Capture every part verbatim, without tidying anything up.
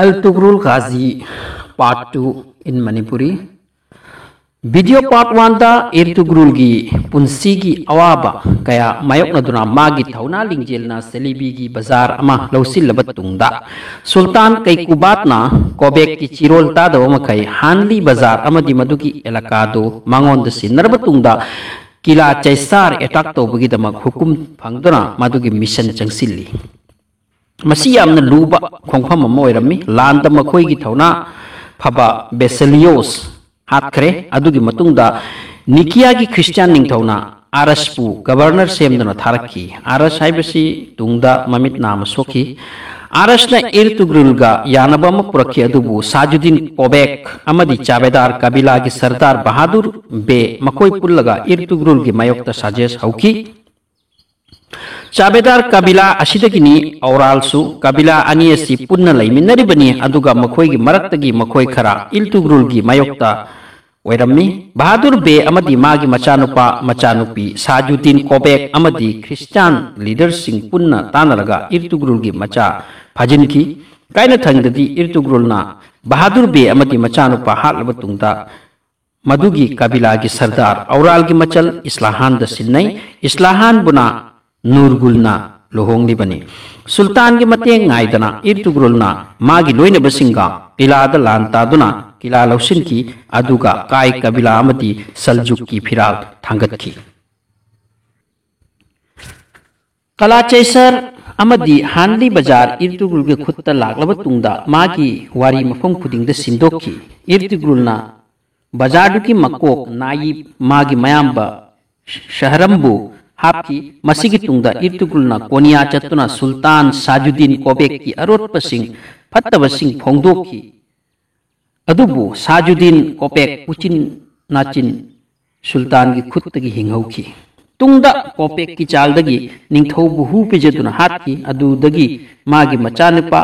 Ertugrul Ghazi, part two in Manipuri. Video part one ꯗ ꯏꯔꯇꯨꯒ꯭ꯔꯨꯜꯒꯤ ꯄꯨꯟꯁꯤꯒꯤ ꯑꯋꯥꯕ ꯀꯌꯥ ꯃꯥꯌꯣꯛꯅꯗꯨꯅ ꯃꯥꯒꯤ ꯊꯧꯅꯥ ꯂꯤꯡꯖꯦꯜꯅ ꯁꯦꯂꯤꯕꯤꯒꯤ ꯕꯖꯥꯔ ꯑꯃ ꯂꯧꯁꯤꯜꯂꯕ ꯇꯨꯡꯗ, ꯁꯨꯜꯇꯥꯟ ꯀꯩꯀꯨꯕꯥꯠꯅ ꯀꯣꯕꯦꯛꯀꯤ ꯆꯤꯔꯣꯜ ꯇꯥꯗꯕ ꯃꯈꯩ ꯍꯥꯟꯂꯤ ꯕꯖꯥꯔ ꯑꯃꯗꯤ ꯃꯗꯨꯒꯤ ꯑꯦꯂꯥꯀꯥꯗꯨ ꯃꯉꯣꯟꯗ ꯁꯤꯟꯅꯔꯕ ꯇꯨꯡꯗ, ꯀꯤꯂꯥ ꯆꯩꯁꯥꯔ ꯑꯦꯇꯥꯛ ꯇꯧꯕꯒꯤꯗꯃꯛ ꯍꯨꯀꯨꯝ ꯐꯪꯗꯨꯅ ꯃꯗꯨꯒꯤ ꯃꯤꯁꯟ ꯆꯪꯁꯤꯜꯂꯤ꯫ ꯃꯁꯤ ꯌꯥꯝꯅ ꯂꯨꯕ ꯈꯣꯡꯐꯝ ꯑꯃ ꯑꯣꯏꯔꯝꯃꯤ꯫ ꯂꯥꯟꯗ ꯃꯈꯣꯏꯒꯤ ꯊꯧꯅꯥ ꯐꯕ ꯕꯦꯁꯦꯂꯤꯌꯣꯁ ꯍꯥꯠꯈ꯭ꯔꯦ꯫ ꯑꯗꯨꯒꯤ ꯃꯇꯨꯡꯗ ꯅꯤꯀꯤꯌꯥꯒꯤ ꯈ꯭ꯔꯤꯁꯇꯤꯌꯥꯟ ꯅꯤꯡꯊꯧꯅ ꯑꯥꯔꯁꯄꯨ ꯒꯕꯔꯅꯔ ꯁꯦꯝꯗꯨꯅ ꯊꯥꯔꯛꯈꯤ꯫ ꯑꯥꯔꯁ ꯍꯥꯏꯕꯁꯤ ꯇꯨꯡꯗ ꯃꯃꯤꯠ ꯅꯥ ꯑꯃ ꯁꯣꯛꯈꯤ꯫ ꯑꯥꯔꯁꯅ ꯏꯔꯇꯨꯒ꯭ꯔꯨꯜꯒ ꯌꯥꯅꯕ ꯑꯃ ꯄꯨꯔꯛꯈꯤ, ꯑꯗꯨꯕꯨ ꯁꯥꯖꯨꯗꯤꯟ ꯀꯣꯕꯦꯛ ꯑꯃꯗꯤ ꯆꯥꯕꯦꯗꯥꯔ ꯀꯕꯤꯂꯥꯒꯤ ꯁꯔꯗꯥꯔ ꯕꯍꯥꯗꯨꯔ ꯕꯦ ꯃꯈꯣꯏ ꯄꯨꯜꯂꯒ ꯏꯔꯇꯨꯒ꯭ꯔꯨꯜꯒꯤ ꯃꯥꯌꯣꯛꯇ ꯁꯥꯖꯦꯁ ꯍꯧꯈꯤ꯫ ꯆꯥꯕꯦꯗꯥꯔ ꯀꯕꯤꯂꯥ ꯑꯁꯤꯗꯒꯤꯅꯤ꯫ ꯑꯧꯔꯥꯜꯁꯨ ꯀꯕꯤꯂꯥ ꯑꯅꯤ ꯑꯁꯤ ꯄꯨꯟꯅ ꯂꯩꯃꯤꯟꯅꯔꯤꯕꯅꯤ, ꯑꯗꯨꯒ ꯃꯈꯣꯏꯒꯤ ꯃꯔꯛꯇꯒꯤ ꯃꯈꯣꯏ ꯈꯔ ꯏꯜꯇꯨꯒ꯭ꯔꯨꯜꯒꯤ ꯃꯥꯌꯣꯛꯇ ꯑꯣꯏꯔꯝꯃꯤ꯫ ꯕꯍꯥꯗꯨꯔ ꯕꯦ ꯑꯃꯗꯤ ꯃꯥꯒꯤ ꯃꯆꯥꯅꯨꯄꯥ, ꯃꯆꯥꯅꯨꯄꯤ ꯁꯥꯖꯨꯗꯤꯟ ꯀꯣꯕꯦꯛ ꯑꯃꯗꯤ ꯈ꯭ꯔꯤꯁꯇꯤꯌꯥꯟ ꯂꯤꯗꯔꯁꯤꯡ ꯄꯨꯟꯅ ꯇꯥꯟꯅꯔꯒ ꯏꯔꯇꯨꯒ꯭ꯔꯨꯜꯒꯤ ꯃꯆꯥ ꯐꯥꯖꯤꯟꯈꯤ꯫ ꯀꯥꯏꯅꯊꯪꯗꯗꯤ ꯏꯔꯇꯨꯒ꯭ꯔꯨꯜꯅ ꯕꯍꯥꯗꯨꯔ ꯕꯦ ꯑꯃꯗꯤ ꯃꯆꯥꯅꯨꯄꯥ ꯍꯥꯠꯂꯕ ꯇꯨꯡꯗ, ꯃꯗꯨꯒꯤ ꯀꯕꯤꯂꯥꯒꯤ ꯁꯔꯗꯥꯔ ꯑꯧꯔꯥꯜꯒꯤ ꯃꯆꯜ ꯏꯁꯂꯥꯍꯥꯟꯗ ꯁꯤꯟꯅꯩ꯫ ꯏꯁꯂꯥꯍꯥꯟꯕꯨꯅ ꯅꯨꯔꯒꯨꯜꯅ ꯂꯨꯍꯣꯡꯂꯤꯕꯅꯤ꯫ ꯁꯨꯜꯇꯥꯟꯒꯤ ꯃꯇꯦꯡ ꯉꯥꯏꯗꯅ ꯏꯔꯇꯨꯒ꯭ꯔꯨꯜꯅ ꯃꯥꯒꯤ ꯂꯣꯏꯅꯕꯁꯤꯡꯒ ꯀꯤꯂꯥꯗ ꯂꯥꯟ ꯇꯥꯗꯨꯅ ꯀꯤꯂꯥ ꯂꯧꯁꯤꯟꯈꯤ, ꯑꯗꯨꯒ ꯀꯥꯏ ꯀꯕꯤꯂꯥ ꯑꯃꯗꯤ ꯁꯜꯖꯨꯛꯀꯤ ꯐꯤꯔꯥꯜ ꯊꯥꯡꯒꯠꯈꯤ꯫ ꯀꯂꯥꯆꯩꯁꯔ ꯑꯃꯗꯤ ꯍꯥꯟꯂꯤ ꯕꯖꯥꯔ ꯏꯔꯇꯨꯒ꯭ꯔꯨꯜꯒꯤ ꯈꯨꯠꯇ ꯂꯥꯛꯂꯕ ꯇꯨꯡꯗ ꯃꯥꯒꯤ ꯋꯥꯔꯤ ꯃꯐꯝ ꯈꯨꯗꯤꯡꯗ ꯁꯤꯟꯗꯣꯛꯈꯤ꯫ ꯏꯔꯇꯨꯒ꯭ꯔꯨꯜꯅ ꯕꯖꯥꯔꯗꯨꯒꯤ ꯃꯀꯣꯛ ꯅꯥꯌꯤꯕ ꯃꯥꯒꯤ ꯃꯌꯥꯝꯕ ꯁꯍꯔꯝꯕꯨ ꯍꯥꯞꯈꯤ꯫ ꯃꯁꯤꯒꯤ ꯇꯨꯡꯗ ꯏꯔꯇꯨꯒ꯭ꯔꯨꯜꯅ ꯀꯣꯅꯤꯌꯥ ꯆꯠꯇꯨꯅ ꯁꯨꯜꯇꯥꯟ ꯁꯥꯖꯨꯗꯤꯟ ꯀꯣꯕꯦꯛꯀꯤ ꯑꯔꯣꯠꯄꯁꯤꯡ, ꯐꯠꯇꯕꯁꯤꯡ ꯐꯣꯡꯗꯣꯛꯈꯤ꯫ ꯑꯗꯨꯕꯨ ꯁꯥꯖꯨꯗꯤꯟ ꯀꯣꯄꯦꯛ ꯎꯆꯤꯟ ꯅꯥꯆꯤꯟ ꯁꯨꯜꯇꯥꯟꯒꯤ ꯈꯨꯠꯇꯒꯤ ꯍꯤꯡꯍꯧꯈꯤ꯫ ꯇꯨꯡꯗ ꯀꯣꯄꯦꯛꯀꯤ ꯆꯥꯜꯗꯒꯤ ꯅꯤꯡꯊꯧꯕꯨ ꯍꯨ ꯄꯤꯖꯗꯨꯅ ꯍꯥꯠꯈꯤ꯫ ꯑꯗꯨꯗꯒꯤ ꯃꯥꯒꯤ ꯃꯆꯥꯅꯨꯄꯥ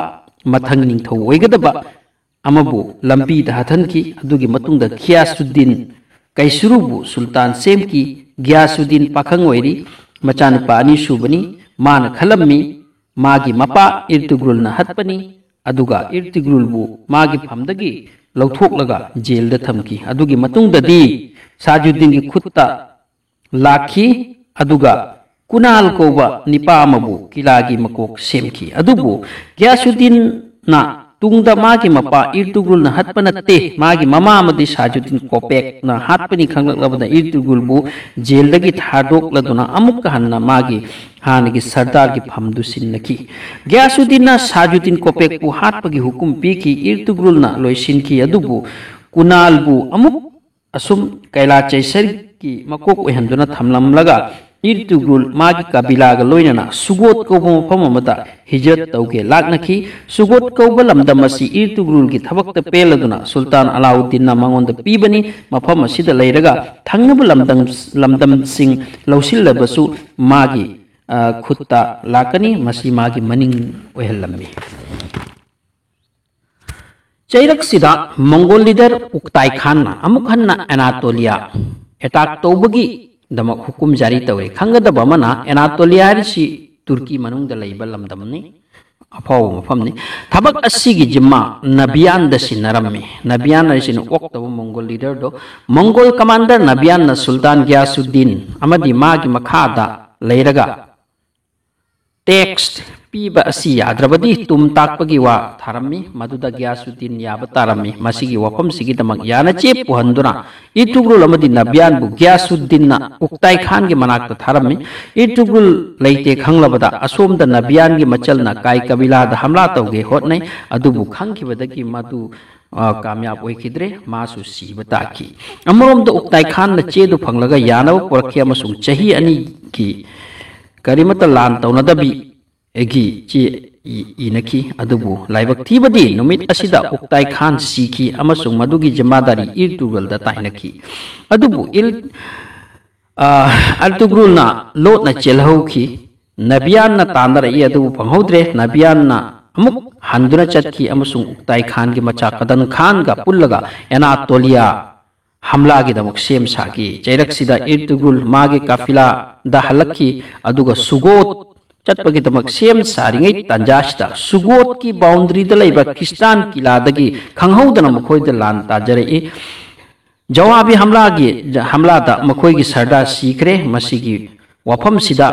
ꯃꯊꯪ ꯅꯤꯡꯊꯧ ꯑꯣꯏꯒꯗꯕ ꯑꯃꯕꯨ ꯂꯝꯕꯤꯗ ꯍꯥꯠꯍꯟꯈꯤ꯫ ꯑꯗꯨꯒꯤ ꯃꯇꯨꯡꯗ ꯈꯤꯌꯥꯁꯨꯗꯤꯟ ꯀꯩꯁꯨꯔꯨꯕꯨ ꯁꯨꯜꯇꯥꯟ ꯁꯦꯝꯈꯤ꯫ ꯒꯤꯌꯥꯁꯨꯗꯤꯟ ꯄꯥꯈꯪ ꯑꯣꯏꯔꯤ, ꯃꯆꯥꯅꯨꯄꯥ ꯑꯅꯤ ꯁꯨꯕꯅꯤ꯫ ꯃꯥꯅ ꯈꯜꯂꯝꯃꯤ, ꯃꯥꯒꯤ ꯃꯄꯥ ꯏꯔꯇꯨꯒ꯭ꯔꯨꯜꯅ ꯍꯠꯄꯅꯤ꯫ ꯑꯗꯨꯒ ꯏꯔꯇꯨꯒ꯭ꯔꯨꯜꯕꯨ ꯃꯥꯒꯤ ꯐꯝꯗꯒꯤ ꯂꯧꯊꯣꯛꯂꯒ ꯖꯦꯜꯗ ꯊꯝꯈꯤ꯫ ꯑꯗꯨꯒꯤ ꯃꯇꯨꯡꯗꯗꯤ ꯁꯥꯖꯨꯗꯤꯟꯒꯤ ꯈꯨꯠꯇ ꯂꯥꯛꯈꯤ, ꯑꯗꯨꯒ ꯀꯨꯅꯥꯜ ꯀꯧꯕ ꯅꯤꯄꯥ ꯑꯃꯕꯨ ꯀꯤꯂꯥꯒꯤ ꯃꯀꯣꯛ ꯁꯦꯝꯈꯤ꯫ ꯑꯗꯨꯕꯨ ꯒ꯭ꯌꯥꯁꯨꯗꯤꯟꯅ ꯇꯨꯡꯗ ꯃꯥꯒꯤ ꯃꯄꯥ ꯏꯔꯇꯨꯒ꯭ꯔꯨꯜꯅ ꯍꯥꯠꯄ ꯅꯠꯇꯦ, ꯃꯥꯒꯤ ꯃꯃꯥ ꯑꯃꯗꯤ ꯁꯥꯖꯨꯗꯤꯟ ꯀꯣꯄꯦꯛꯅ ꯍꯥꯠꯄꯅꯤ ꯈꯪꯂꯛꯂꯕꯗ ꯏꯔꯇꯨꯒ꯭ꯔꯨꯜꯕꯨ ꯖꯦꯜꯗꯒꯤ ꯊꯥꯗꯣꯛꯂꯗꯨꯅ ꯑꯃꯨꯛꯀ ꯍꯟꯅ ꯃꯥꯒꯤ ꯍꯥꯟꯅꯒꯤ ꯁꯔꯗꯥꯔꯒꯤ ꯐꯝꯗꯨ ꯁꯤꯟꯅꯈꯤ꯫ ꯒ꯭ꯌꯥꯁꯨꯗꯤꯟꯅ ꯁꯥꯖꯨꯗꯤꯟ ꯀꯣꯄꯦꯛꯄꯨ ꯍꯥꯠꯄꯒꯤ ꯍꯨꯀꯨꯝ ꯄꯤꯈꯤ꯫ ꯏꯔꯇꯨꯒ꯭ꯔꯨꯜꯅ ꯂꯣꯏꯁꯤꯟꯈꯤ, ꯑꯗꯨꯕꯨ ꯀꯨꯅꯥꯜꯕꯨ ꯑꯃꯨꯛ ꯑꯁꯨꯝ ꯀꯩꯂꯥ ꯆꯩꯁꯔꯒꯤ ꯃꯀꯣꯛ ꯑꯣꯏꯍꯟꯗꯨꯅ ꯊꯝꯂꯝꯂꯒ ꯏꯔꯇꯨꯒ꯭ꯔꯨꯜ ꯃꯥꯒꯤ ꯀꯕꯤꯂꯥꯒ ꯂꯣꯏꯅꯅ ꯁꯨꯒꯣꯠ ꯀꯧꯕ ꯃꯐꯝ ꯑꯃꯗ ꯍꯤꯖꯔꯠ ꯇꯧꯒꯦ ꯂꯥꯛꯅꯈꯤ꯫ ꯁꯨꯒꯣꯠ ꯀꯧꯕ ꯂꯝꯗꯝ ꯑꯁꯤ ꯏꯔꯇꯨꯒ꯭ꯔꯨꯜꯒꯤ ꯊꯕꯛꯇ ꯄꯦꯜꯂꯗꯨꯅ ꯁꯨꯜꯇꯥꯟ ꯑꯂꯥꯎꯗꯤꯟꯅ ꯃꯉꯣꯟꯗ ꯄꯤꯕꯅꯤ꯫ ꯃꯐꯝ ꯑꯁꯤꯗ ꯂꯩꯔꯒ ꯊꯪꯅꯕ ꯂꯝꯗꯝ-, ꯂꯝꯗꯝꯁꯤꯡ ꯂꯧꯁꯤꯜꯂꯕꯁꯨ ꯃꯥꯒꯤ, ꯑ, ꯈꯨꯠꯇ ꯂꯥꯛꯀꯅꯤ꯫ ꯃꯁꯤ ꯃꯥꯒꯤ ꯃꯅꯤꯡ ꯑꯣꯏꯍꯜꯂꯝꯃꯤ꯫ ꯆꯩꯔꯛꯁꯤꯗ ꯃꯣꯡꯒꯣꯜ ꯂꯤꯗꯔ ꯎꯛꯇꯥꯏ ꯈꯥꯟꯅ ꯑꯃꯨꯛ ꯍꯟꯅ ꯑꯦꯅꯥꯇꯣꯂꯤꯌꯥ ꯑꯦꯇꯥꯛ ꯇꯧꯕꯒꯤꯗꯃꯛ ꯍꯨꯀꯨꯝ ꯖꯥꯔꯤ ꯇꯧꯏ꯫ ꯈꯪꯒꯗꯕ ꯑꯃꯅ, ꯑꯦꯅꯥꯇꯣꯂꯤꯌꯥ ꯍꯥꯏꯔꯤꯁꯤ ꯇꯨꯔꯀꯤ ꯃꯅꯨꯡꯗ ꯂꯩꯕ ꯂꯝꯗꯝꯅꯤ, ꯑꯐꯥꯎꯕ ꯃꯐꯝꯅꯤ꯫ ꯊꯕꯛ ꯑꯁꯤꯒꯤ ꯖꯤꯝꯃꯥ ꯅꯕꯤꯌꯥꯟꯗ ꯁꯤꯟꯅꯔꯝꯃꯤ꯫ ꯅꯕꯤꯌꯥꯟ ꯍꯥꯏꯁꯤꯅ ꯑꯣꯛꯇꯕ ꯃꯣꯡꯒꯣꯜ ꯂꯤꯗꯔꯗꯣ꯫ ꯃꯣꯡꯒꯣꯜ ꯀꯃꯥꯟꯗꯔ ꯅꯕꯤꯌꯥꯟꯅ ꯁꯨꯜꯇꯥꯟ ꯒꯤꯌꯥꯁꯨꯗꯤꯟ ꯑꯃꯗꯤ ꯃꯥꯒꯤ ꯃꯈꯥꯗ ꯂꯩꯔꯒ ꯇꯦꯛꯁ ꯄꯤꯕ ꯑꯁꯤ ꯌꯥꯗ꯭ꯔꯕꯗꯤ ꯇꯨꯝ ꯇꯥꯛꯄꯒꯤ ꯋꯥ ꯊꯥꯔꯝꯃꯤ꯫ ꯃꯗꯨꯗ ꯒꯤꯌꯥꯁꯨꯗꯤꯟ ꯌꯥꯕ ꯇꯥꯔꯝꯃꯤ꯫ ꯃꯁꯤꯒꯤ ꯋꯥꯐꯝꯁꯤꯒꯤꯗꯃꯛ ꯌꯥꯅꯆꯦ ꯄꯨꯍꯟꯗꯨꯅ ꯏꯔꯇꯨꯒ꯭ꯔꯨꯜ ꯑꯃꯗꯤ ꯅꯕꯤꯌꯥꯟꯕꯨ ꯒꯤꯌꯥꯁꯨꯗꯤꯟꯅ ꯎꯛꯇꯥꯏ ꯈꯥꯟꯒꯤ ꯃꯅꯥꯛꯇ ꯊꯥꯔꯝꯃꯤ꯫ ꯏꯔꯇꯨꯒ꯭ꯔꯨꯜ ꯂꯩꯇꯦ ꯈꯪꯂꯕꯗ ꯑꯁꯣꯝꯗ ꯅꯕꯤꯌꯥꯟꯒꯤ ꯃꯆꯜꯅ ꯀꯥꯏ ꯀꯕꯤꯂꯥꯗ ꯍꯝꯂꯥ ꯇꯧꯒꯦ ꯍꯣꯠꯅꯩ꯫ ꯑꯗꯨꯕꯨ ꯈꯪꯈꯤꯕꯗꯒꯤ ꯃꯗꯨ, ꯑ, ꯀꯥꯃꯌꯥꯕ ꯑꯣꯏꯈꯤꯗ꯭ꯔꯦ꯫ ꯃꯥꯁꯨ ꯁꯤꯕ ꯇꯥꯈꯤ꯫ ꯑꯃꯔꯣꯝꯗ ꯎꯛꯇꯥꯏ ꯈꯥꯟꯅ ꯆꯦꯗꯨ ꯐꯪꯂꯒ ꯌꯥꯅꯕ ꯄꯨꯔꯛꯈꯤ ꯑꯃꯁꯨꯡ ꯆꯍꯤ ꯑꯅꯤꯒꯤ ꯀꯔꯤꯃꯠꯇ ꯂꯥꯟ ꯇꯧꯅꯗꯕꯤ ꯒꯤ ꯆꯦ ꯏ-, ꯏꯅꯈꯤ꯫ ꯑꯗꯨꯕꯨ ꯂꯥꯏꯕꯛ ꯊꯤꯕꯗꯤ ꯅꯨꯃꯤꯠ ꯑꯁꯤꯗ ꯎꯛꯇꯥꯏ ꯈꯥꯟ ꯁꯤꯈꯤ ꯑꯃꯁꯨꯡ ꯃꯗꯨꯒꯤ ꯖꯤꯝꯃꯥꯗꯥꯔꯤ ꯏꯔꯇꯨꯒ꯭ꯔꯨꯜꯗ ꯇꯥꯏꯅꯈꯤ꯫ ꯑꯗꯨꯕꯨ ꯏꯜ-, ꯑ, ꯑꯔꯇꯨꯒ꯭ꯔꯨꯜꯅ ꯂꯣꯠꯅ ꯆꯦꯜꯍꯧꯈꯤ꯫ ꯅꯕꯤꯌꯥꯟꯅ ꯇꯥꯟꯅꯔꯛꯏ, ꯑꯗꯨꯕꯨ ꯐꯪꯍꯧꯗ꯭ꯔꯦ꯫ ꯅꯕꯤꯌꯥꯟꯅ ꯑꯃꯨꯛ ꯍꯟꯗꯨꯅ ꯆꯠꯈꯤ ꯑꯃꯁꯨꯡ ꯎꯛꯇꯥꯏ ꯈꯥꯟꯒꯤ ꯃꯆꯥ ꯀꯗꯟ ꯈꯥꯟꯒ ꯄꯨꯜꯂꯒ ꯑꯦꯅꯥꯇꯣꯂꯤꯌꯥ ꯍꯝꯂꯥꯒꯤꯗꯃꯛ ꯁꯦꯝ ꯁꯥꯈꯤ꯫ ꯆꯩꯔꯛꯁꯤꯗ ꯏꯔꯇꯨꯒ꯭ꯔꯨꯜ ꯃꯥꯒꯤ ꯀꯥꯐꯤꯂꯥꯗ ꯍꯜꯂꯛꯈꯤ, ꯑꯗꯨꯒ ꯁꯨꯒꯣꯠ ꯆꯠꯄꯒꯤꯗꯃꯛ ꯁꯦꯝ ꯁꯥꯔꯤꯉꯩ ꯇꯥꯟꯖꯥꯁꯤꯗ ꯁꯨꯒꯣꯠꯀꯤ ꯕꯥꯎꯟꯗꯔꯤꯗ ꯂꯩꯕ ꯈ꯭ꯔꯤꯁꯇꯥꯟ ꯀꯤꯂꯥꯗꯒꯤ ꯈꯪꯍꯧꯗꯅ ꯃꯈꯣꯏꯗ ꯂꯥꯟ ꯇꯥꯖꯔꯛꯏ꯫ ꯖꯋꯥꯕꯤ ꯍꯝꯂꯥꯒꯤ, ꯍꯝꯂꯥꯗ ꯃꯈꯣꯏꯒꯤ ꯁꯔꯗꯥꯔ ꯁꯤꯈ꯭ꯔꯦ꯫ ꯃꯁꯤꯒꯤ ꯋꯥꯐꯝꯁꯤꯗ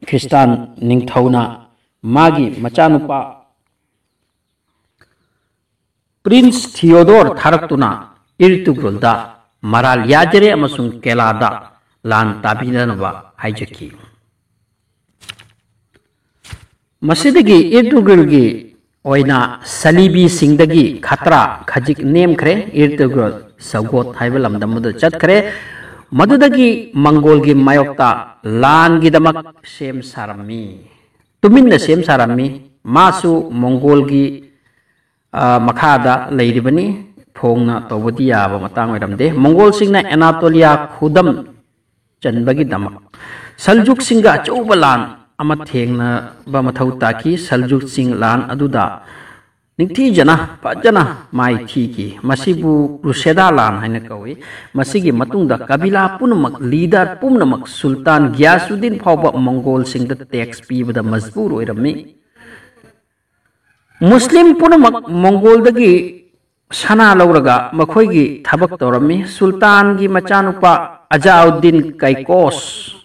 ꯈ꯭ꯔꯤꯁꯇꯥꯟ ꯅꯤꯡꯊꯧꯅ ꯃꯥꯒꯤ ꯃꯆꯥꯅꯨꯄꯥ ꯄ꯭ꯔꯤꯟꯁ ꯊꯤꯌꯣꯗꯣꯔ ꯊꯥꯔꯛꯇꯨꯅ ꯏꯔꯇꯨꯒ꯭ꯔꯨꯜꯗ ꯃꯔꯥꯜ ꯌꯥꯖꯔꯦ ꯑꯃꯁꯨꯡ ꯀꯦꯂꯥꯗ ꯂꯥꯟ ꯇꯥꯕꯤꯅꯅꯕ ꯍꯥꯏꯖꯈꯤ꯫ ꯃꯁꯤꯗꯒꯤ ꯏꯔꯇꯨꯒ꯭ꯔꯨꯜꯒꯤ ꯑꯣꯏꯅ ꯁꯂꯤꯕꯤꯁꯤꯡꯗꯒꯤ ꯈꯇ꯭ꯔꯥ ꯈꯖꯤꯛ ꯅꯦꯝꯈ꯭ꯔꯦ꯫ ꯏꯔꯇꯨꯒ꯭ꯔꯨꯜ ꯁꯒꯣꯠ ꯍꯥꯏꯕ ꯂꯝꯗꯝ ꯑꯗꯨꯗ ꯆꯠꯈ꯭ꯔꯦ꯫ ꯃꯗꯨꯗꯒꯤ ꯃꯪꯒꯣꯜꯒꯤ ꯃꯥꯌꯣꯛꯇ ꯂꯥꯟꯒꯤꯗꯃꯛ ꯁꯦꯝ ꯁꯥꯔꯝꯃꯤ, ꯇꯨꯃꯤꯟꯅ ꯁꯦꯝ ꯁꯥꯔꯝꯃꯤ꯫ ꯃꯥꯁꯨ ꯃꯪꯒꯣꯜꯒꯤ ꯃꯈꯥꯗ ꯂꯩꯔꯤꯕꯅꯤ꯫ ꯐꯣꯡꯅ ꯇꯧꯕꯗꯤ ꯌꯥꯕ ꯃꯇꯥꯡ ꯑꯣꯏꯔꯝꯗꯦ꯫ ꯃꯪꯒꯣꯜꯁꯤꯡꯅ ꯑꯦꯅꯥꯇꯣꯂꯤꯌꯥ ꯈꯨꯗꯝ ꯆꯟꯕꯒꯤꯗꯃꯛ ꯁꯜꯖꯨꯛꯁꯤꯡꯒ ꯑꯆꯧꯕ ꯂꯥꯟ ꯑꯃ ꯊꯦꯡꯅꯕ ꯃꯊꯧ ꯇꯥꯈꯤ꯫ ꯁꯜꯖꯨꯛꯁꯤꯡ ꯂꯥꯟ ꯑꯗꯨꯗ ꯅꯤꯡꯊꯤꯖꯅ ꯐꯖꯅ ꯃꯥꯏ ꯊꯤꯈꯤ꯫ ꯃꯁꯤꯕꯨ ꯀ꯭ꯔꯨꯁꯦꯗꯥ ꯂꯥꯟ ꯍꯥꯏꯅ ꯀꯧꯏ꯫ ꯃꯁꯤꯒꯤ ꯃꯇꯨꯡꯗ ꯀꯕꯤꯂꯥ ꯄꯨꯝꯅꯃꯛ, ꯂꯤꯗꯔ ꯄꯨꯝꯅꯃꯛ, ꯁꯨꯜꯇꯥꯟ ꯒꯤꯌꯥꯁꯨꯗꯤꯟ ꯐꯥꯎꯕ ꯃꯪꯒꯣꯜꯁꯤꯡꯗ ꯇꯦꯛꯁ ꯄꯤꯕꯗ ꯃꯖꯕꯨꯔ ꯑꯣꯏꯔꯝꯃꯤ꯫ ꯃꯨꯁꯂꯤꯝ ꯄꯨꯝꯅꯃꯛ ꯃꯪꯒꯣꯜꯗꯒꯤ ꯁꯅꯥ ꯂꯧꯔꯒ ꯃꯈꯣꯏꯒꯤ ꯊꯕꯛ ꯇꯧꯔꯝꯃꯤ꯫ ꯁꯨꯜꯇꯥꯟꯒꯤ ꯃꯆꯥꯅꯨꯄꯥ ꯑꯖꯥꯎꯗꯤꯟ ꯀꯩꯀꯣꯁ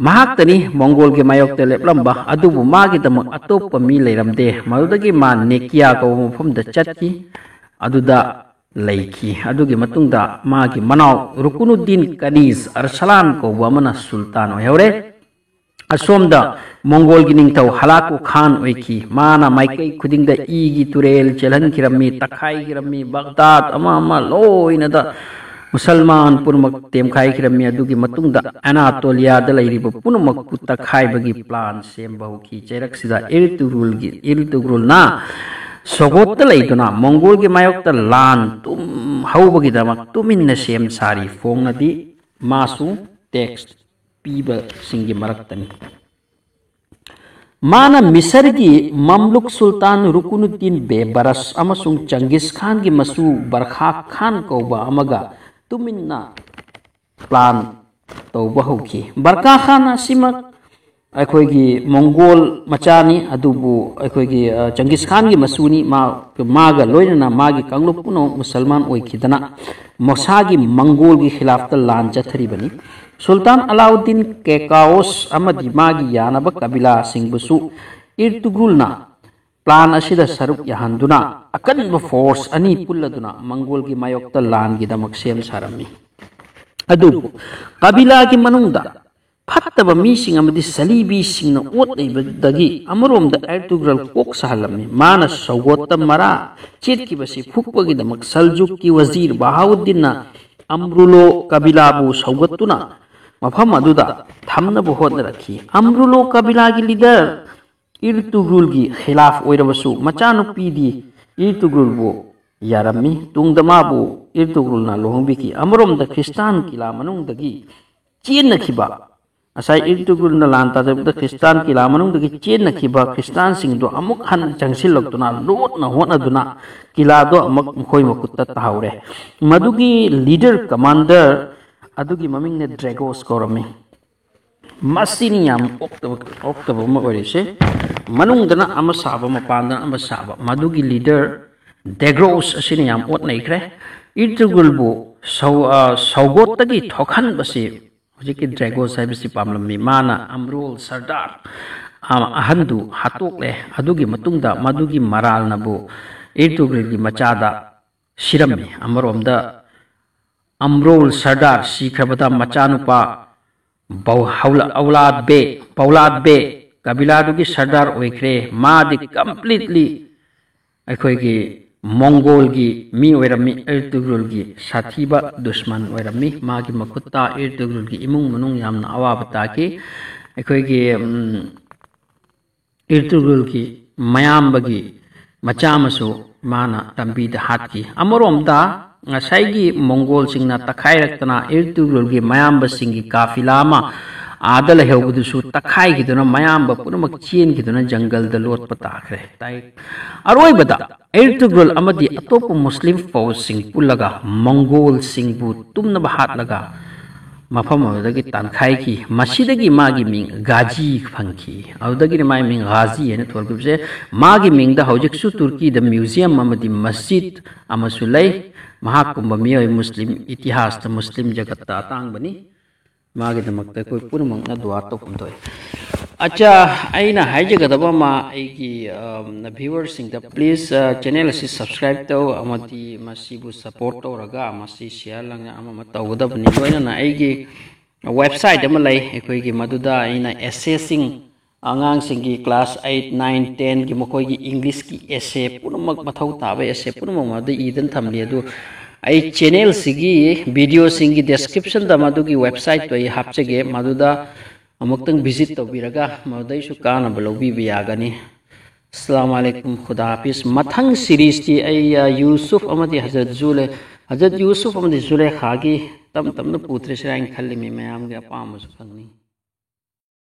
ꯃꯍꯥꯛꯇꯅꯤ ꯃꯪꯒꯣꯜꯒꯤ ꯃꯥꯌꯣꯛꯇ ꯂꯦꯞꯂꯝꯕ꯫ ꯑꯗꯨꯕꯨ ꯃꯥꯒꯤꯗꯃꯛ ꯑꯇꯣꯞꯄ ꯃꯤ ꯂꯩꯔꯝꯗꯦ꯫ ꯃꯗꯨꯗꯒꯤ ꯃꯥ ꯅꯦꯀꯤꯌꯥ ꯀꯧꯕ ꯃꯐꯝꯗ ꯆꯠꯈꯤ꯫ ꯑꯗꯨꯗ ꯂꯩꯈꯤ꯫ ꯑꯗꯨꯒꯤ ꯃꯇꯨꯡꯗ ꯃꯥꯒꯤ ꯃꯅꯥꯎ ꯔꯨꯀꯨꯅꯨꯗꯤꯟ ꯀꯅꯤꯖ ꯑꯔꯁꯂꯥꯟ ꯀꯧꯕ ꯑꯃꯅ ꯁꯨꯜꯇꯥꯟ ꯑꯣꯏꯍꯧꯔꯦ꯫ ꯑꯁꯣꯝꯗ ꯃꯣꯡꯒꯣꯜꯒꯤ ꯅꯤꯡꯊꯧ ꯍꯂꯥꯀꯨ ꯈꯥꯟ ꯑꯣꯏꯈꯤ꯫ ꯃꯥꯅ ꯃꯥꯏꯀꯩ ꯈꯨꯗꯤꯡꯗ ꯏꯒꯤ ꯇꯨꯔꯦꯜ ꯆꯦꯜꯍꯟꯈꯤꯔꯝꯃꯤ, ꯇꯛꯈꯥꯏꯈꯤꯔꯝꯃꯤ꯫ ꯕꯒꯗꯥꯗ ꯑꯃ ꯑꯃ ꯂꯣꯏꯅꯗ ꯃꯨꯁꯜꯃꯥꯟ ꯄꯨꯝꯅꯃꯛ ꯇꯦꯝꯈꯥꯏꯈꯤꯔꯝꯃꯤ꯫ ꯑꯗꯨꯒꯤ ꯃꯇꯨꯡꯗ ꯑꯅꯥꯇꯣꯂꯤꯌꯥꯗ ꯂꯩꯔꯤꯕ ꯄꯨꯝꯅꯃꯛꯄꯨ ꯇꯛꯈꯥꯏꯕꯒꯤ ꯄ꯭ꯂꯥꯟ ꯁꯦꯝꯕ ꯍꯧꯈꯤ꯫ ꯆꯩꯔꯛꯁꯤꯗ ꯏꯔꯇꯨꯒ꯭ꯔꯨꯜꯒꯤ, ꯏꯔꯇꯨꯒ꯭ꯔꯨꯜꯅ ꯁꯣꯒꯣꯠꯇ ꯂꯩꯗꯨꯅ ꯃꯣꯡꯒꯣꯜꯒꯤ ꯃꯥꯌꯣꯛꯇ ꯂꯥꯟ ꯇꯨꯝ ꯍꯧꯕꯒꯤꯗꯃꯛ ꯇꯨꯃꯤꯟꯅ ꯁꯦꯝ ꯁꯥꯔꯤ꯫ ꯐꯣꯡꯅꯗꯤ ꯃꯥꯁꯨ ꯇꯦꯛꯁ ꯄꯤꯕꯁꯤꯡꯒꯤ ꯃꯔꯛꯇꯅꯤ꯫ ꯃꯥꯅ ꯃꯤꯁꯔꯒꯤ ꯃꯝꯂꯨꯛ ꯁꯨꯜꯇꯥꯟ ꯔꯨꯀꯨꯅꯨꯗꯤꯟ ꯕꯦꯕꯔꯁ ꯑꯃꯁꯨꯡ ꯆꯪꯒꯤꯁ ꯈꯥꯟꯒꯤ ꯃꯆꯨ ꯕꯔꯈꯥ ꯈꯥꯟ ꯀꯧꯕ ꯑꯃꯒ ꯇꯨꯃꯤꯟꯅ ꯄ꯭ꯂꯥꯟ ꯇꯧꯕ ꯍꯧꯈꯤ꯫ ꯕꯔꯈꯥ ꯈꯥꯟ ꯑꯁꯤꯃꯛ ꯑꯩꯈꯣꯏꯒꯤ ꯃꯣꯡꯒꯣꯜ ꯃꯆꯥꯅꯤ, ꯑꯗꯨꯕꯨ ꯑꯩꯈꯣꯏꯒꯤ, ꯑ, ꯆꯪꯒꯤꯁ ꯈꯥꯟꯒꯤ ꯃꯆꯨꯅꯤ꯫ ꯃꯥ, ꯃꯥꯒ ꯂꯣꯏꯅꯅ ꯃꯥꯒꯤ ꯀꯥꯡꯂꯨꯞ ꯄꯨꯝꯅꯃꯛ ꯃꯨꯁꯜꯃꯥꯟ ꯑꯣꯏꯈꯤꯗꯅ ꯃꯁꯥꯒꯤ ꯃꯪꯒꯣꯜꯒꯤ ꯈꯤꯂꯥꯐꯇ ꯂꯥꯟ ꯆꯠꯊꯔꯤꯕꯅꯤ꯫ ꯁꯨꯜꯇꯥꯟ ꯑꯂꯥꯎꯗꯤꯟ ꯀꯦꯀꯥꯎꯁ ꯑꯃꯗꯤ ꯃꯥꯒꯤ ꯌꯥꯅꯕ ꯀꯕꯤꯂꯥꯁꯤꯡꯕꯨꯁꯨ ꯏꯔꯇꯨꯒ꯭ꯔꯨꯜꯅ ꯄ꯭ꯂꯥꯟ ꯑꯁꯤꯗ ꯁꯔꯨꯛ ꯌꯥꯍꯟꯗꯨꯅ ꯑꯀꯟꯕ ꯐꯣꯔꯁ ꯑꯅꯤ ꯄꯨꯜꯂꯗꯨꯅ ꯃꯪꯒꯣꯜꯒꯤ ꯃꯥꯌꯣꯛꯇ ꯂꯥꯟꯒꯤꯗꯃꯛ ꯁꯦꯝ ꯁꯥꯔꯝꯃꯤ꯫ ꯑꯗꯨꯕꯨ ꯀꯕꯤꯂꯥꯒꯤ ꯃꯅꯨꯡꯗ ꯐꯠꯇꯕ ꯃꯤꯁꯤꯡ ꯑꯃꯗꯤ ꯁꯂꯤꯕꯤꯁꯤꯡꯅ ꯑꯣꯠ ꯅꯩꯕꯗꯒꯤ ꯑꯃꯔꯣꯝꯗ ꯑꯦꯔꯇꯨꯒ꯭ꯔꯜ ꯀꯣꯛ ꯁꯥꯍꯜꯂꯝꯃꯤ꯫ ꯃꯥꯅ ꯁꯧꯒꯣꯠꯇ ꯃꯔꯥ ꯆꯦꯠꯈꯤꯕꯁꯤ ꯐꯨꯛꯄꯒꯤꯗꯃꯛ ꯁꯜꯖꯨꯛꯀꯤ ꯋꯖꯤꯔ ꯕꯍꯥꯎꯗꯤꯟꯅ ꯑꯝꯔꯨꯂꯣ ꯀꯕꯤꯂꯥꯕꯨ ꯁꯧꯒꯠꯇꯨꯅ ꯃꯐꯝ ꯑꯗꯨꯗ ꯊꯝꯅꯕ ꯍꯣꯠꯅꯔꯛꯈꯤ꯫ ꯑꯝꯔꯨꯂꯣ ꯀꯕꯤꯂꯥꯒꯤ ꯂꯤꯗꯔ ꯏꯔꯇꯨꯒ꯭ꯔꯨꯜꯒꯤ ꯈꯤꯂꯥꯐ ꯑꯣꯏꯔꯕꯁꯨ ꯃꯆꯥꯅꯨꯄꯤꯗꯤ ꯏꯔꯇꯨꯒ꯭ꯔꯨꯜꯕꯨ ꯌꯥꯔꯝꯃꯤ꯫ ꯇꯨꯡꯗ ꯃꯥꯕꯨ ꯏꯔꯇꯨꯒ꯭ꯔꯨꯜꯅ ꯂꯨꯍꯣꯡꯕꯤꯈꯤ꯫ ꯑꯃꯔꯣꯝꯗ ꯈ꯭ꯔꯤꯁꯇꯥꯟ ꯀꯤꯂꯥ ꯃꯅꯨꯡꯗꯒꯤ ꯆꯦꯟꯅꯈꯤꯕ, ꯉꯁꯥꯏ ꯏꯔꯇꯨꯒ꯭ꯔꯨꯜꯅ ꯂꯥꯟ ꯇꯥꯗꯕꯗ ꯈ꯭ꯔꯤꯁꯇꯥꯟ ꯀꯤꯂꯥ ꯃꯅꯨꯡꯗꯒꯤ ꯆꯦꯟꯅꯈꯤꯕ ꯈ꯭ꯔꯤꯁꯇꯥꯟꯁꯤꯡꯗꯨ ꯑꯃꯨꯛ ꯍꯟꯅ ꯆꯪꯁꯤꯜꯂꯛꯇꯨꯅ ꯂꯣꯠꯅ ꯍꯣꯠꯅꯗꯨꯅ ꯀꯤꯂꯥꯗꯣ ꯑꯃꯨꯛ ꯃꯈꯣꯏ ꯃꯈꯨꯠꯇ ꯇꯥꯍꯧꯔꯦ꯫ ꯃꯗꯨꯒꯤ ꯂꯤꯗꯔ ꯀꯃꯥꯟꯗꯔ ꯑꯗꯨꯒꯤ ꯃꯃꯤꯡꯅ ꯗ꯭ꯔꯦꯒꯣꯁ ꯀꯧꯔꯝꯃꯤ꯫ ꯃꯁꯤꯅꯤ ꯌꯥꯝ ꯑꯣꯛꯇꯕ, ꯑꯣꯛꯇꯕ ꯑꯃ ꯑꯣꯏꯔꯤꯁꯦ꯫ ꯃꯅꯨꯡꯗꯅ ꯑꯃ ꯁꯥꯕ, ꯃꯄꯥꯟꯗꯅ ꯑꯃ ꯁꯥꯕ꯫ ꯃꯗꯨꯒꯤ ꯂꯤꯗꯔ ꯗꯦꯒ꯭ꯔꯣꯁ ꯑꯁꯤꯅ ꯌꯥꯝ ꯑꯣꯠꯅꯩꯈ꯭ꯔꯦ꯫ ꯏꯔꯇꯨꯒ꯭ꯔꯨꯜꯕꯨ ꯁꯧ-, ꯑ, ꯁꯧꯒꯣꯠꯇꯒꯤ ꯊꯣꯛꯍꯟꯕꯁꯤ ꯍꯧꯖꯤꯛꯀꯤ ꯗ꯭ꯔꯦꯒꯣꯁ ꯍꯥꯏꯕꯁꯤ ꯄꯥꯝꯂꯝꯃꯤ꯫ ꯃꯥꯅ ꯑꯝꯔꯣꯜ ꯁꯔꯗꯥꯔ, ꯑ, ꯑꯍꯟꯗꯨ ꯍꯥꯠꯇꯣꯛꯂꯦ꯫ ꯑꯗꯨꯒꯤ ꯃꯇꯨꯡꯗ ꯃꯗꯨꯒꯤ ꯃꯔꯥꯜꯅꯕꯨ ꯏꯔꯇꯨꯒ꯭ꯔꯨꯜꯒꯤ ꯃꯆꯥꯗ ꯁꯤꯔꯝꯃꯤ꯫ ꯑꯃꯔꯣꯝꯗ ꯑꯝꯔꯣꯜ ꯁꯔꯗꯥꯔ ꯁꯤꯈ꯭ꯔꯕꯗ ꯃꯆꯥꯅꯨꯄꯥ ꯕꯧ-, ꯍꯧꯂ-, ꯑꯧꯂꯥꯗ ꯕꯦ, ꯕꯧꯂꯥꯗ ꯕꯦ ꯀꯕꯤꯂꯥꯗꯨꯒꯤ ꯁꯔꯗꯥꯔ ꯑꯣꯏꯈ꯭ꯔꯦ꯫ ꯃꯥꯗꯤ ꯀꯝꯄ꯭ꯂꯤꯠꯂꯤ ꯑꯩꯈꯣꯏꯒꯤ ꯃꯣꯡꯒꯣꯜꯒꯤ ꯃꯤ ꯑꯣꯏꯔꯝꯃꯤ, ꯏꯔꯇꯨꯒ꯭ꯔꯨꯜꯒꯤ ꯁꯥꯊꯤꯕ ꯗꯨꯁꯃꯟ ꯑꯣꯏꯔꯝꯃꯤ꯫ ꯃꯥꯒꯤ ꯃꯈꯨꯠꯇ ꯏꯔꯇꯨꯒ꯭ꯔꯨꯜꯒꯤ ꯏꯃꯨꯡ ꯃꯅꯨꯡ ꯌꯥꯝꯅ ꯑꯋꯥꯕ ꯇꯥꯈꯤ꯫ ꯑꯩꯈꯣꯏꯒꯤ, ꯎꯝ, ꯏꯔꯇꯨꯒ꯭ꯔꯨꯜꯒꯤ ꯃꯌꯥꯝꯕꯒꯤ ꯃꯆꯥ ꯑꯃꯁꯨ ꯃꯥꯅ ꯂꯝꯕꯤꯗ ꯍꯥꯠꯈꯤ꯫ ꯑꯃꯔꯣꯝꯗ ꯉꯁꯥꯏꯒꯤ ꯃꯣꯡꯒꯣꯜꯁꯤꯡꯅ ꯇꯛꯈꯥꯏꯔꯛꯇꯅ ꯏꯔꯇꯨꯒ꯭ꯔꯨꯜꯒꯤ ꯃꯌꯥꯝꯕꯁꯤꯡꯒꯤ ꯀꯥꯐꯤꯂꯥ ꯑꯃ ꯑꯥꯗ ꯂꯩꯍꯧꯕꯗꯨꯁꯨ ꯇꯛꯈꯥꯏꯈꯤꯗꯨꯅ ꯃꯌꯥꯝꯕ ꯄꯨꯝꯅꯃꯛ ꯆꯦꯟꯈꯤꯗꯨꯅ ꯖꯪꯒꯜꯗ ꯂꯣꯠꯄ ꯇꯥꯈ꯭ꯔꯦ꯫ ꯇꯥꯏ-, ꯑꯔꯣꯏꯕꯗ ꯏꯔꯇꯨꯒ꯭ꯔꯨꯜ ꯑꯃꯗꯤ ꯑꯇꯣꯞꯄ ꯃꯨꯁꯂꯤꯝ ꯐꯧꯖꯁꯤꯡ ꯄꯨꯜꯂꯒ ꯃꯣꯡꯒꯣꯜꯁꯤꯡꯕꯨ ꯇꯨꯝꯅꯕ ꯍꯥꯠꯂꯒ ꯃꯐꯝ ꯑꯗꯨꯗꯒꯤ ꯇꯥꯟꯈꯥꯏꯈꯤ꯫ ꯃꯁꯤꯗꯒꯤ ꯃꯥꯒꯤ ꯃꯤꯡ ꯒꯥꯖꯤ ꯐꯪꯈꯤ꯫ ꯑꯗꯨꯗꯒꯤꯗꯤ ꯃꯥꯒꯤ ꯃꯤꯡ ꯒꯥꯖꯤ ꯍꯥꯏꯅ ꯊꯣꯟꯈꯤꯕꯁꯦ꯫ ꯃꯥꯒꯤ ꯃꯤꯡꯗ ꯍꯧꯖꯤꯛꯁꯨ ꯇꯨꯔꯀꯤꯗ museum ꯑꯃꯗꯤ ꯃꯁꯖꯤꯗ ꯑꯃꯁꯨ ꯂꯩ꯫ ꯃꯍꯥꯛꯀꯨꯝꯕ ꯃꯤꯑꯣꯏ ꯃꯨꯁꯂꯤꯝ ꯏꯇꯤꯍꯥꯁꯇ, ꯃꯨꯁꯂꯤꯝ ꯖꯒꯠꯇ ꯑꯇꯥꯡꯕꯅꯤ꯫ ꯃꯥꯒꯤꯗꯃꯛꯇ ꯑꯩꯈꯣꯏ ꯄꯨꯝꯅꯃꯛꯅ ꯗꯨꯋꯥ ꯇꯧꯐꯝ ꯊꯣꯛꯏ꯫ ꯑꯠꯆꯥ, ꯑꯩꯅ ꯍꯥꯏꯖꯒꯗꯕ ꯑꯃ, ꯑꯩꯒꯤ, ꯑꯝ, viewerꯁꯤꯡꯗ, please, ꯑ, channel ꯑꯁꯤ subscribe ꯇꯧ ꯑꯃꯗꯤ ꯃꯁꯤꯕꯨ support ꯇꯧꯔꯒ ꯃꯁꯤ share ꯂꯥꯡꯅ ꯑꯃ ꯑꯃ ꯇꯧꯒꯗꯕꯅꯤ꯫ ꯂꯣꯏꯅꯅ ꯑꯩꯒꯤ website ꯑꯃ ꯂꯩ ꯑꯩꯈꯣꯏꯒꯤ, ꯃꯗꯨꯗ ꯑꯩꯅ essayꯁꯤꯡ, ꯑꯉꯥꯡꯁꯤꯡꯒꯤ class eight, nine, tenꯒꯤ ꯃꯈꯣꯏꯒꯤ Englishꯀꯤ essay ꯄꯨꯝꯅꯃꯛ, ꯃꯊꯧ ꯇꯥꯕ essay ꯄꯨꯝꯅꯃꯛ ꯃꯗꯨ ꯏꯗꯨꯅ ꯊꯝꯂꯤ꯫ ꯑꯗꯨ ꯑꯩ channelꯁꯤꯒꯤ videoꯁꯤꯡꯒꯤ descriptionꯗ ꯃꯗꯨꯒꯤ websiteꯇꯨ ꯑꯩ ꯍꯥꯞꯆꯒꯦ, ꯃꯗꯨꯗ ꯑꯃꯨꯛꯇꯪ visit ꯇꯧꯕꯤꯔꯒ ꯃꯗꯨꯗꯩꯁꯨ ꯀꯥꯟꯅꯕ ꯂꯧꯕꯤꯕ ꯌꯥꯒꯅꯤ꯫ ꯑꯁꯂꯥꯃꯨ ꯑꯂꯥꯏꯀꯨꯝ, ꯈꯨꯗꯥ ꯍꯥꯐꯤꯖ꯫ ꯃꯊꯪ seriesꯇꯤ ꯑꯩ, ꯑ, ꯌꯨꯁꯨꯐ ꯑꯃꯗꯤ ꯍꯖꯔꯠ ꯖꯨꯂꯦ-, ꯍꯖꯔꯠ ꯌꯨꯁꯨꯐ ꯑꯃꯗꯤ ꯖꯨꯂꯦꯈꯥꯒꯤ ꯇꯞ ꯇꯞꯅ ꯄꯨꯊꯔꯁꯤꯔꯥ ꯍꯥꯏꯅ ꯈꯜꯂꯤꯃꯤ, ꯃꯌꯥꯝꯒꯤ ꯑꯄꯥꯝꯕꯁꯨ ꯐꯪꯅꯤ꯫